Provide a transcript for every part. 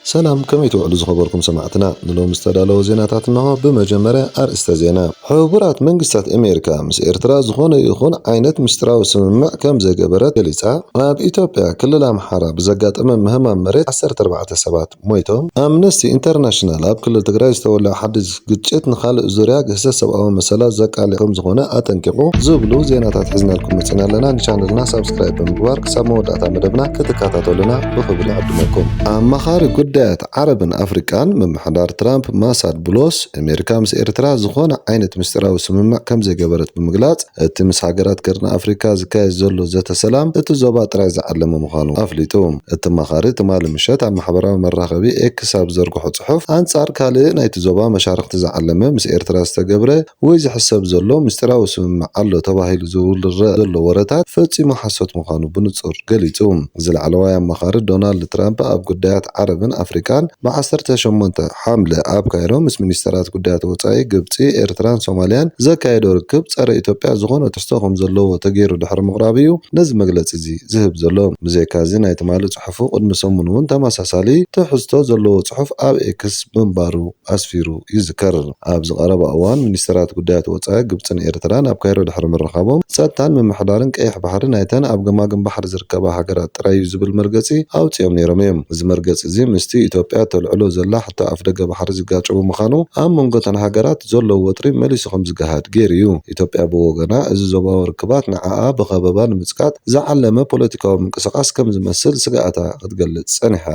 ሰላም፣ ከመይ ትውዕሉ ዝኸበርኩም ሰማዕትና? ንሎሚ ዝተዳለወ ዜናታት እንሆ። ብመጀመርያ ኣርእስተ ዜና። ሕቡራት መንግስታት ኣሜሪካ ምስ ኤርትራ ዝኾነ ይኹን ዓይነት ምስጢራዊ ስምምዕ ከም ዘይገበረት ገሊጻ። ኣብ ኢትዮጵያ ክልል ኣምሓራ ብዘጋጠመ ምህማም መሬት ዓሰርተ ኣርባዕተ ሰባት ሞይቶም። ኣምነስቲ ኢንተርናሽናል ኣብ ክልል ትግራይ ዝተወልዐ ሓድሽ ግጭት ንኻልእ ዙርያ ግህሰት ሰብኣዊ መሰላት ዘቃልዕ ከም ዝኾነ ኣጠንቂቑ ዝብሉ ዜናታት ሒዝናልኩም መጺና ኣለና። ንቻነልና ሳብስክራይብ ብምግባር ክሳብ መወዳእታ መደብና ክትከታተሉና ብኽብሪ ንዕድመኩም። ኣማኻሪ ጉዳያት ዓረብን ኣፍሪቃን ምምሕዳር ትራምፕ ማሳድ ብሎስ፣ ኣሜሪካ ምስ ኤርትራ ዝኾነ ዓይነት ምስጢራዊ ስምምዕ ከም ዘይገበረት ብምግላጽ፣ እቲ ምስ ሃገራት ቀርኒ ኣፍሪካ ዝካየድ ዘሎ ዘተ ሰላም እቲ ዞባ ጥራይ ዝዓለመ ምዃኑ ኣፍሊጡ። እቲ ኣማኻሪ ትማሊ ምሸት ኣብ ማሕበራዊ መራኸቢ ኤክስ ኣብ ዘርግሖ ጽሑፍ፣ ኣንጻር ካልእ ናይቲ ዞባ መሻርኽቲ ዝዓለመ ምስ ኤርትራ ዝተገብረ ወይ ዝሕሰብ ዘሎ ምስጢራዊ ስምምዕ ኣሎ ተባሂሉ ዝውረድ ዘሎ ወረታት ፈጺሙ ሓሶት ምዃኑ ብንጹር ገሊጹ። እዚ ላዕለዋይ ኣማኻሪ ዶናልድ ትራምፕ ኣብ ጉዳያት ዓረብን ኣፍሪቃን ብ ዓሰርተ ሸሞንተ ሓምለ ኣብ ካይሮ ምስ ሚኒስተራት ጉዳያት ወጻኢ ግብጺ፣ ኤርትራን ሶማልያን ዘካየዶ ርክብ ጸረ ኢትዮጵያ ዝኾነ ትሕዝቶ ከም ዘለዎ ተገይሩ ድሕሪ ምቕራቡ እዩ ነዚ መግለጺ እዚ ዝህብ ዘሎ። ብዘይካዚ ናይ ትማሊ ጽሑፉ ቅድሚ ሰሙን እውን ተመሳሳሊ ትሕዝቶ ዘለዎ ጽሑፍ ኣብ ኤክስ ምንባሩ ኣስፊሩ ይዝከር። ኣብዚ ቀረባ እዋን ሚኒስተራት ጉዳያት ወጻኢ ግብጽን ኤርትራን ኣብ ካይሮ ድሕሪ ምርኻቦም ጸጥታን ምምሕዳርን ቀይሕ ባሕሪ ናይተን ኣብ ገማግም ባሕሪ ዝርከባ ሃገራት ጥራይ እዩ ዝብል መርገጺ ኣውጺኦም ነይሮም እዮም። እዚ መርገጺ እዚ ምስቲ ኢትዮጵያ ተልዕሎ ዘላ ሕቶ ኣፍደገ ባሕሪ ዝጋጨ ብምዃኑ ኣብ መንጎ እተን ሃገራት ዘሎ ወጥሪ መሊሱ ከም ዝገሃድ ገይሩ እዩ። ኢትዮጵያ ብወገና እዚ ዞባዊ ርክባት ንዓኣ ብኸበባ ንምጽቃጥ ዝዓለመ ፖለቲካዊ ምንቅስቓስ ከም ዝመስል ስግኣታ ክትገልጽ ጸኒሓ።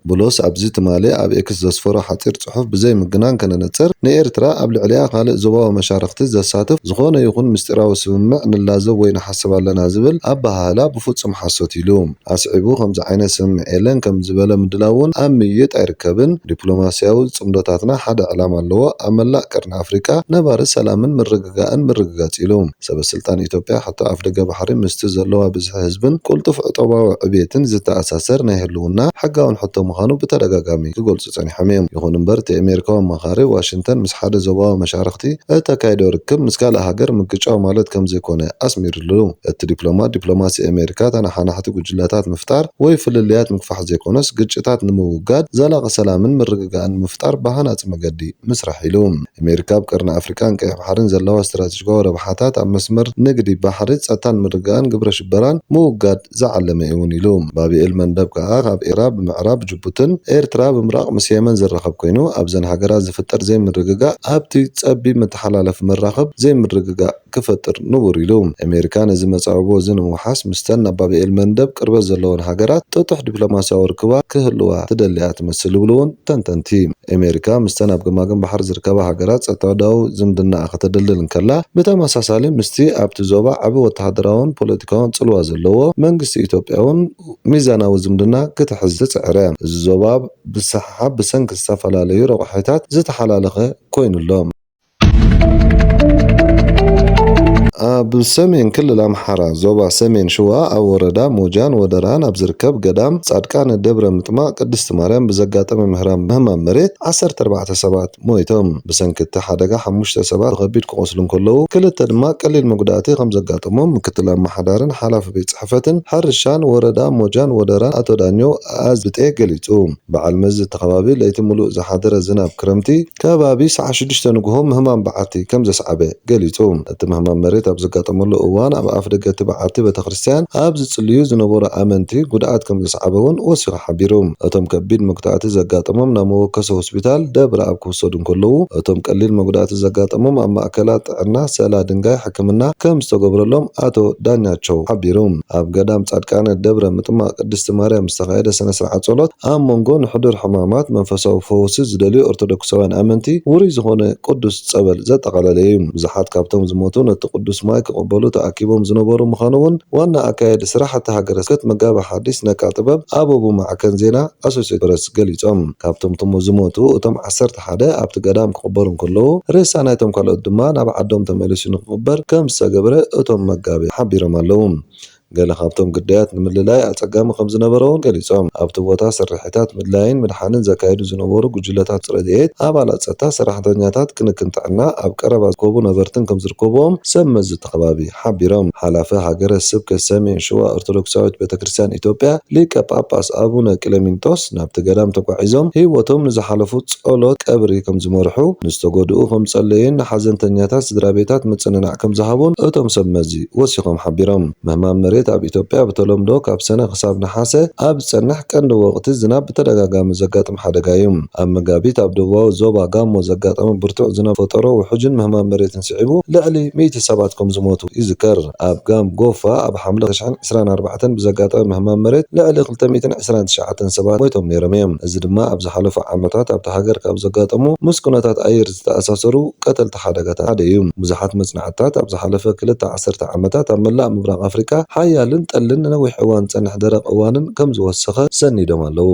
ብሎስ ኣብዚ ትማሊ ኣብ ኤክስ ዘስፈሮ ሓጺር ጽሑፍ ብዘይ ምግናን ከነነጽር፣ ንኤርትራ ኣብ ልዕሊኣ ካልእ ዞባዊ መሻርኽቲ ዘሳትፍ ዝኾነ ይኹን ምስጢራዊ ስምምዕ ንላዘብ ወይ ንሓስብ ኣለና ዝብል ኣበሃህላ ብፍጹም ሓሶት ኢሉ። ኣስዒቡ፣ ከምዚ ዓይነት ስምምዕ የለን ከም ዝበለ ምድላው እውን ኣብ ምይይጥ ኣይርከብን። ዲፕሎማስያዊ ጽምዶታትና ሓደ ዕላማ ኣለዎ፣ ኣብ መላእ ቀርኒ ኣፍሪቃ ነባሪ ሰላምን ምርግጋእን ምርግጋጽ ኢሉ። ሰበ ስልጣን ኢትዮጵያ ሕቶ ኣፍደገ ባሕሪ ምስቲ ዘለዋ ብዝሒ ህዝብን ቅልጡፍ ዕጦባዊ ዕብየትን ዝተኣሳሰር ናይ ህልውና ሕጋውን ሕቶ ምዃኑ ብተደጋጋሚ ክገልጹ ጸኒሖም እዮም። ይኹን እምበር፣ እቲ ኣሜሪካዊ ኣማኻሪ ዋሽንግተን ምስ ሓደ ዞባዊ መሻርኽቲ እተካይዶ ርክብ ምስ ካልእ ሃገር ምግጫው ማለት ከም ዘይኮነ ኣስሚሩሉ። እቲ ዲፕሎማት፣ ዲፕሎማሲ ኣሜሪካ ተነሓናሕቲ ጉጅለታት ምፍጣር ወይ ፍልልያት ምግፋሕ ዘይኮነስ፣ ግጭታት ንምውጋድ ዘላቒ ሰላምን ምርግጋእን ንምፍጣር ብሃናጺ መገዲ ምስራሕ ኢሉ። ኣሜሪካ ኣብ ቀርኒ ኣፍሪቃን ቀይሕ ባሕርን ዘለዋ ስትራቴጂካዊ ረብሓታት ኣብ መስመር ንግዲ ባሕሪ፣ ጸጥታን ምርግጋእን ግብረ ሽበራን ምውጋድ ዝዓለመ እውን ኢሉ። ባብ ኤል መንደብ ከኣ ካብ ኤራ ብምዕራብ ጅቡትን ኤርትራ ብምብራቕ ምስ የመን ዝራኸብ ኮይኑ፣ ኣብዘን ሃገራት ዝፍጠር ዘይምርግጋእ ኣብቲ ጸቢብ መተሓላለፊ መራኽብ ዘይምርግጋእ ክፈጥር ንቡር ኢሉ። ኣሜሪካ ነዚ መጻብቦ እዚ ንምውሓስ ምስተን ናብ ባብ ኤል መንደብ ቅርበት ዘለወን ሃገራት ጥጡሕ ዲፕሎማስያዊ ርክባት ክህልዋ ትደሊ እያ ትመስል ይብሉ እውን ተንተንቲ። ኣሜሪካ ምስተን ኣብ ገማግም ባሕሪ ዝርከባ ሃገራት ጸጥታዊ ዝምድናኣ ከተደልድል እንከላ፣ ብተመሳሳሊ ምስቲ ኣብቲ ዞባ ዓቢ ወተሃደራውን ፖለቲካውን ጽልዋ ዘለዎ መንግስቲ ኢትዮጵያ እውን ሚዛናዊ ዝምድና ክትሕዝ ትጽዕር እያ። እዚ ዞባ ብሰሓሓብ ብሰንኪ ዝተፈላለዩ ረቑሒታት ዝተሓላለኸ ኮይኑ ኣሎ። ኣብ ሰሜን ክልል ኣምሓራ ዞባ ሰሜን ሽዋ ኣብ ወረዳ ሞጃን ወደራን ኣብ ዝርከብ ገዳም ጻድቃን ደብረ ምጥማቕ ቅድስቲ ማርያም ብዘጋጠመ ምህራም ምህማም መሬት ዓሰርተ ኣርባዕተ ሰባት ሞይቶም። ብሰንኪ እቲ ሓደጋ ሓሙሽተ ሰባት ብኸቢድ ክቖስሉ እንከለዉ፣ ክልተ ድማ ቀሊል መጉዳእቲ ከም ዘጋጠሞም ምክትል ኣመሓዳርን ሓላፊ ቤት ጽሕፈትን ሕርሻን ወረዳ ሞጃን ወደራን ኣቶ ዳኘው ኣዝብጤ ገሊጹ። በዓል መዚ እቲ ከባቢ ለይቲ ምሉእ ዝሓደረ ዝናብ ክረምቲ ከባቢ ሰዓት ሽዱሽተ ንግሆ ምህማም በዓቲ ከም ዘስዓበ ገሊጹ። እቲ ምህማም መሬት ኣብ ዘጋጠመሉ እዋን ኣብ ኣፍ ደገ እቲ በዓቲ ቤተክርስትያን ኣብ ዝጽልዩ ዝነበሩ ኣመንቲ ጉድኣት ከም ዘስዓበ እውን ወሲኹ ሓቢሩ። እቶም ከቢድ መጉዳእቲ ዘጋጠሞም ናብ መወከሲ ሆስፒታል ደብረ ኣብ ክውሰዱ እንከለዉ፣ እቶም ቀሊል መጉዳእቲ ዘጋጠሞም ኣብ ማእከላት ጥዕና ሰላ ድንጋይ ሕክምና ከም ዝተገብረሎም ኣቶ ዳኛቸው ሓቢሩ። ኣብ ገዳም ጻድቃነ ደብረ ምጥማቕ ቅድስቲ ማርያም ዝተኻየደ ስነ ስርዓት ጸሎት ኣብ መንጎ ንሕዱር ሕማማት መንፈሳዊ ፈውሲ ዝደልዩ ኦርቶዶክሳውያን ኣመንቲ ውሩይ ዝኾነ ቅዱስ ጸበል ዘጠቓለለ እዩ። ብዙሓት ካብቶም ዝሞቱ ነቲ ቅዱስ ማይ ክቕበሉ ተኣኪቦም ዝነበሩ ምዃኑ እውን ዋና ኣካያዲ ስራሕ እቲ ሃገረ ስብከት መጋቢ ሓዲስ ነቃ ጥበብ ኣበቡ ማዕከን ዜና ኣሶሴትድ ፕረስ ገሊጾም። ካብቶም ትሞ ዝሞቱ እቶም ዓሰርተ ሓደ ኣብቲ ገዳም ክቕበሩ እንከለዉ፣ ሬሳ ናይቶም ካልኦት ድማ ናብ ዓዶም ተመሊሱ ንክቕበር ከም ዝተገብረ እቶም መጋቢ ሓቢሮም ኣለዉ። ገለ ካብቶም ግዳያት ንምልላይ ኣጸጋሚ ከም ዝነበረ እውን ገሊጾም። ኣብቲ ቦታ ስርሒታት ምድላይን ምድሓንን ዘካይዱ ዝነበሩ ጉጅለታት ረድኤት፣ ኣባላት ጸጥታ፣ ሰራሕተኛታት ክንክን ጥዕና፣ ኣብ ቀረባ ዝርከቡ ነበርትን ከም ዝርከብዎም ሰብ መዚ እቲ ከባቢ ሓቢሮም። ሓላፊ ሃገረ ስብከት ሰሜን ሸዋ ኦርቶዶክሳዊት ቤተክርስትያን ኢትዮጵያ ሊቀ ጳጳስ ኣቡነ ቅለሚንጦስ ናብቲ ገዳም ተጓዒዞም ህይወቶም ንዝሓለፉ ጸሎት ቀብሪ ከም ዝመርሑ፣ ንዝተጎድኡ ከም ዝጸለዩን ንሓዘንተኛታት ስድራ ቤታት ምጽንናዕ ከም ዝሃቡን እቶም ሰብ መዚ ወሲኾም ሓቢሮም። ምህማም መሬት ኣብ ኢትዮጵያ ብተለምዶ ካብ ሰነ ክሳብ ነሓሰ ኣብ ዝጸንሕ ቀንዲ ወቕቲ ዝናብ ብተደጋጋሚ ዘጋጥም ሓደጋ እዩ። ኣብ መጋቢት ኣብ ደቡባዊ ዞባ ጋሞ ዘጋጠመ ብርቱዕ ዝናብ ፈጠሮ ውሑጅን ምህማም መሬትን ስዒቡ ልዕሊ ሚእቲ ሰባት ከም ዝሞቱ ይዝከር። ኣብ ጋም ጎፋ ኣብ ሓምለ ክልተ ሽሕን ዕስራን ኣርባዕተን ብዘጋጠመ ምህማም መሬት ልዕሊ ክልተ ሚእትን ዕስራን ትሽዓተን ሰባት ሞይቶም ነይሮም እዮም። እዚ ድማ ኣብ ዝሓለፉ ዓመታት ኣብታ ሃገር ካብ ዘጋጠሙ ምስ ኩነታት ኣየር ዝተኣሳሰሩ ቀተልቲ ሓደጋታት ሓደ እዩ። ብዙሓት መጽናዕትታት ኣብ ዝሓለፈ ክልተ ዓሰርተ ዓመታት ኣብ መላእ ምብራቕ ኣፍሪቃ ሓያልን ጠልን ንነዊሕ እዋን ዝጸንሕ ደረቕ እዋንን ከም ዝወሰኸ ሰኒዶም ኣለዉ።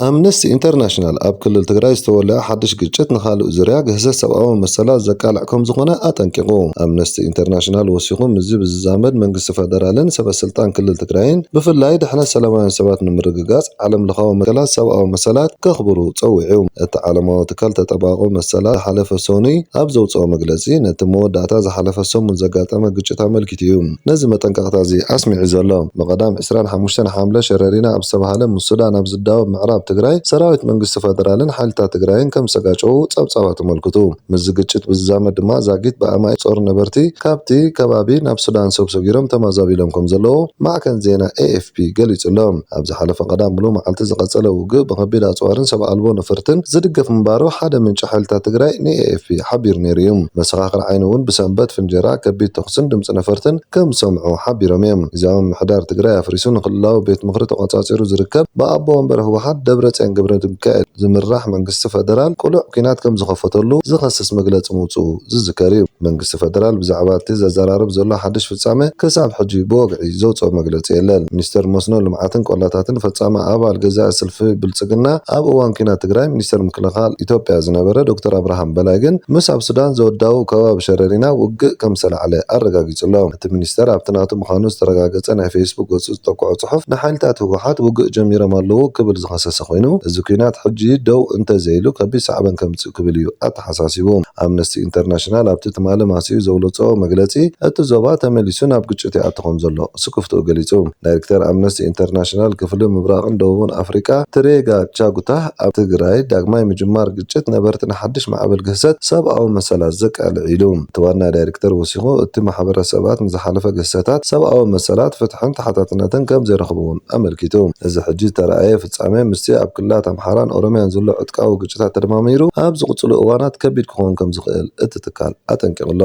ኣምነስቲ ኢንተርናሽናል ኣብ ክልል ትግራይ ዝተወለዐ ሓድሽ ግጭት ንኻልእ ዙርያ ግህሰት ሰብኣዊ መሰላት ዘቃልዕ ከም ዝኾነ ኣጠንቂቑ። ኣምነስቲ ኢንተርናሽናል ወሲኹ፣ ምስዚ ብዝዛመድ መንግስቲ ፈደራልን ሰበ ስልጣን ክልል ትግራይን ብፍላይ ድሕነት ሰላማውያን ሰባት ንምርግጋጽ ዓለም ለኻዊ መትከላት ሰብኣዊ መሰላት ከኽብሩ ጸዊዑ። እቲ ዓለማዊ ትካል ተጠባብቆ መሰላት ዝሓለፈ ሰኑይ ኣብ ዘውፅኦ መግለፂ፣ ነቲ መወዳእታ ዝሓለፈ ሰሙን ዘጋጠመ ግጭት ኣመልኪቱ እዩ ነዚ መጠንቀቕታ እዚ ኣስሚዑ ዘሎ። ብቐዳም ዕስራን ሓሙሽተን ሓምለ ሸረሪና ኣብ ዝተባህለ ምስ ሱዳን ኣብ ዝዳወብ ምዕራብ ትግራይ ሰራዊት መንግስቲ ፈደራልን ሓይልታት ትግራይን ከም ዝተጋጨዉ ጸብጻባት ኣመልክቱ። ምስዚ ግጭት ብዝዛመድ ድማ ዛጊት ብኣማኢት ጾር ነበርቲ ካብቲ ከባቢ ናብ ሱዳን ሰብ ሰጊሮም ተመዛቢሎም ከም ዘለዉ ማዕከን ዜና ኤ ኤፍ ፒ ገሊጹ ኣሎ። ኣብ ዝሓለፈ ቀዳም ምሉእ መዓልቲ ዝቐጸለ ውግእ ብኸቢድ ኣጽዋርን ሰብ ኣልቦ ነፈርትን ዝድገፍ ምንባሩ ሓደ ምንጪ ሓይልታት ትግራይ ን ኤ ኤፍ ፒ ሓቢሩ ነይሩ እዩ። መሰኻኽር ዓይኒ እውን ብሰንበት ፍንጀራ፣ ከቢድ ተኹስን ድምፂ ነፈርትን ከም ዝሰምዑ ሓቢሮም እዮም። ግዝያዊ ምምሕዳር ትግራይ ኣፍሪሱ ንክልላዊ ቤት ምኽሪ ተቖጻጺሩ ዝርከብ ብኣቦ ወንበር ህወሓት ደብረጽዮን ገብረሚካኤል ዝምራሕ መንግስቲ ፈደራል ቅሉዕ ኲናት ከም ዝኸፈተሉ ዝኸስስ መግለጺ ምውፅኡ ዝዝከር እዩ። መንግስቲ ፈደራል ብዛዕባ እቲ ዘዘራርብ ዘሎ ሓድሽ ፍጻመ ክሳብ ሕጂ ብወግዒ ዘውፅኦ መግለጺ የለን። ሚኒስተር መስኖ፣ ልምዓትን ቆላታትን ፈጻሚ ኣባል ገዛኢ ሰልፊ ብልጽግና ኣብ እዋን ኲናት ትግራይ ሚኒስተር ምክልኻል ኢትዮጵያ ዝነበረ ዶክተር ኣብርሃም በላይ ግን ምስ ኣብ ሱዳን ዘወዳቡ ከባቢ ሸረሪና ውግእ ከም ዝተላዕለ ኣረጋጊጹ ኣሎ። እቲ ሚኒስተር ኣብቲ ናቱ ምዃኑ ዝተረጋገጸ ናይ ፌስቡክ ገጹ ዝጠቅዖ ጽሑፍ ንሓይልታት ህወሓት ውግእ ጀሚሮም ኣለዉ ክብል ዝኸሰሰ ኮይኑ፣ እዚ ኲናት ሕጂ ደው እንተዘይሉ ከቢድ ሳዕበን ከምጽእ ክብል እዩ ኣተሓሳሲቡ። ኣምነስቲ ኢንተርናሽናል ኣብቲ ትማሊ ማስዩ ዘውለጾ መግለጺ፣ እቲ ዞባ ተመሊሱ ናብ ግጭት ይኣቱ ከም ዘሎ ስክፍትኡ ገሊጹ። ዳይሬክተር ኣምነስቲ ኢንተርናሽናል ክፍሊ ምብራቕን ደቡብን ኣፍሪቃ ትሬጋ ቻጉታ ኣብ ትግራይ ዳግማይ ምጅማር ግጭት ነበርቲ ንሓድሽ ማዕበል ግህሰት ሰብኣዊ መሰላት ዘቃልዕ ኢሉ። እቲ ዋና ዳይሬክተር ወሲኹ፣ እቲ ማሕበረሰባት ንዝሓለፈ ግህሰታት ሰብኣዊ መሰላት፣ ፍትሕን ተሓታትነትን ከም ዘይረኽቡ እውን ኣመልኪቱ። እዚ ሕጂ ዝተረኣየ ፍጻመ ምስቲ ኣብ ክልላት ኣምሓራን ኦሮምያን ዘሎ ዕጥቃዊ ግጭታት ተደማሚሩ ኣብ ዝቕጽሉ እዋናት ከቢድ ክኸውን ከም ዝኽእል እቲ ትካል ኣጠንቂቑ ኣሎ።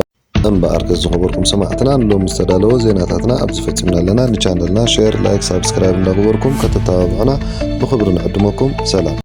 እምበኣር ከዚ ዝኸበርኩም ሰማዕትና ንሎሚ ዝተዳለወ ዜናታትና ኣብዚ ፈጺምና ኣለና። ንቻነልና ሼር፣ ላይክ፣ ሳብስክራይብ እንዳገበርኩም ከተተባብዑና ብኽብሪ ንዕድመኩም። ሰላም።